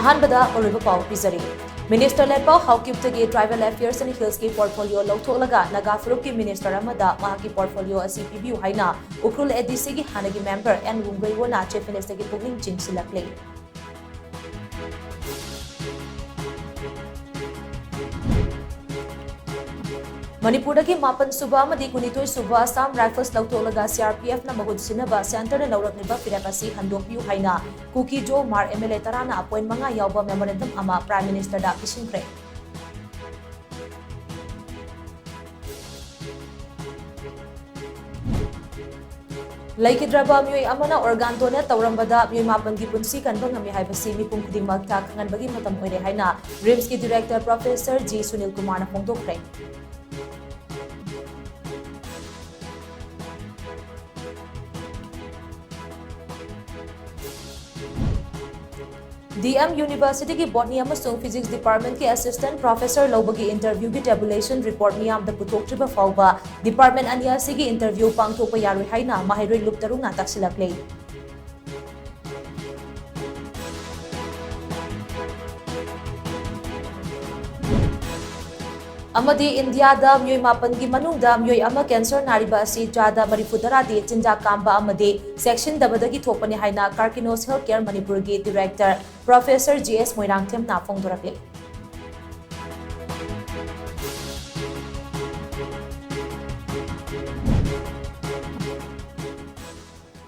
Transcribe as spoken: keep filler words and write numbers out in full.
ꯑꯍꯥꯟꯕꯗ ꯑꯔꯣꯏꯕ ꯄꯥꯎ ꯄꯤꯖꯔꯤ꯫ Minister ꯂꯦꯠꯄꯥꯎ ꯍꯥꯎꯀꯤꯞꯇꯒꯤ Tribal Affairs and Hillsꯀꯤ portfolio ꯂꯧꯊꯣꯛꯂꯒ Naga ꯐꯨꯔꯨꯞꯀꯤ minister ꯑꯃꯗ ꯃꯍꯥꯛꯀꯤ portfolio ꯑꯁꯤ ꯄꯤꯕꯤꯌꯨ ꯍꯥꯏꯅ ꯎꯈ꯭ꯔꯨꯜ ADCꯒꯤ ꯍꯥꯟꯅꯒꯤ member ꯑꯦꯟ ꯋꯨꯡꯒꯩꯋꯣꯅ Chief Ministerꯒꯤ ꯄꯨꯛꯅꯤꯡ ꯆꯤꯡꯁꯤꯜꯂꯛꯂꯤ꯫ ꯃꯅꯤꯄꯨꯔꯗꯒꯤ ꯃꯥꯄꯟ ꯁꯨꯕ ꯑꯃꯗꯤ ꯀꯨꯟꯅꯤꯊꯣꯏ ꯁꯨꯕ Assam Rifles ꯂꯧꯊꯣꯛꯂꯒ CRPFꯅ ꯃꯍꯨꯠ ꯁꯤꯟꯅꯕ centreꯅ ꯂꯧꯔꯛꯂꯤꯕ ꯐꯤꯔꯦꯞ ꯑꯁꯤ ꯍꯟꯗꯣꯛꯄꯤꯌꯨ ꯍꯥꯏꯅ ꯀꯨꯀꯤ-ꯖꯣ ꯃꯥꯔ MLA ꯇꯔꯥꯅ point ꯃꯉꯥ ꯌꯥꯎꯕ memorandum ꯑꯃ Prime Ministerꯗ ꯄꯤꯁꯤꯟꯈ꯭ꯔꯦ꯫ ꯂꯩꯈꯤꯗ꯭ꯔꯕ ꯃꯤꯑꯣꯏ ꯑꯃꯅ organ donate ꯇꯧꯔꯝꯕꯗ ꯃꯤꯑꯣꯏ ꯃꯥꯄꯟꯒꯤ ꯄꯨꯟꯁꯤ ꯀꯟꯕ ꯉꯝꯃꯤ ꯍꯥꯏꯕꯁꯤ ꯃꯤꯄꯨꯝ ꯈꯨꯗꯤꯡꯃꯛꯇ ꯈꯪꯍꯟꯕꯒꯤ ꯃꯇꯝ ꯑꯣꯏꯔꯦ ꯍꯥꯏꯅ RIMSꯀꯤ director Professor G ꯁꯨꯅꯤꯜ ꯀꯨꯃꯥꯔꯅ ꯐꯣꯡꯗꯣꯛꯈ꯭ꯔꯦ꯫ DM Universityꯒꯤ Botany ꯑꯃꯁꯨꯡ Physics Departmentꯀꯤ Assistant Professor ꯂꯧꯕꯒꯤ interviewꯒꯤ tabulation report ꯃꯤꯌꯥꯝꯗ ꯄꯨꯊꯣꯛꯇ꯭ꯔꯤꯕ ꯐꯥꯎꯕ department ꯑꯅꯤ ꯑꯁꯤꯒꯤ interview ꯄꯥꯡꯊꯣꯛꯄ ꯌꯥꯔꯣꯏ ꯍꯥꯏꯅ ꯃꯍꯩꯔꯣꯏ ꯂꯨꯞ ꯇꯔꯨꯛꯅ ꯇꯥꯛꯁꯤꯜꯂꯛꯂꯤ꯫ ꯑꯃꯗꯤ ꯏꯟꯗꯤꯌꯥꯗ ꯃꯤꯑꯣꯏ ꯃꯥꯄꯟꯒꯤ ꯃꯅꯨꯡꯗ ꯃꯤꯑꯣꯏ ꯑꯃ cancer ꯅꯥꯔꯤꯕ ꯑꯁꯤ ꯆꯥꯗ ꯃꯔꯤꯐꯨ ꯇꯔꯥꯗꯤ ꯆꯤꯟꯖꯥꯛ ꯀꯥꯝꯕ ꯑꯃꯗꯤ ꯆꯦꯛꯁꯤꯟꯗꯕꯗꯒꯤ ꯊꯣꯛꯄꯅꯤ ꯍꯥꯏꯅ Karkinos Healthcare ꯃꯅꯤꯄꯨꯔꯒꯤ director Professor G S ꯃꯣꯏꯔꯥꯡꯊꯦꯝꯅ ꯐꯣꯡꯗꯣꯔꯛꯂꯤ꯫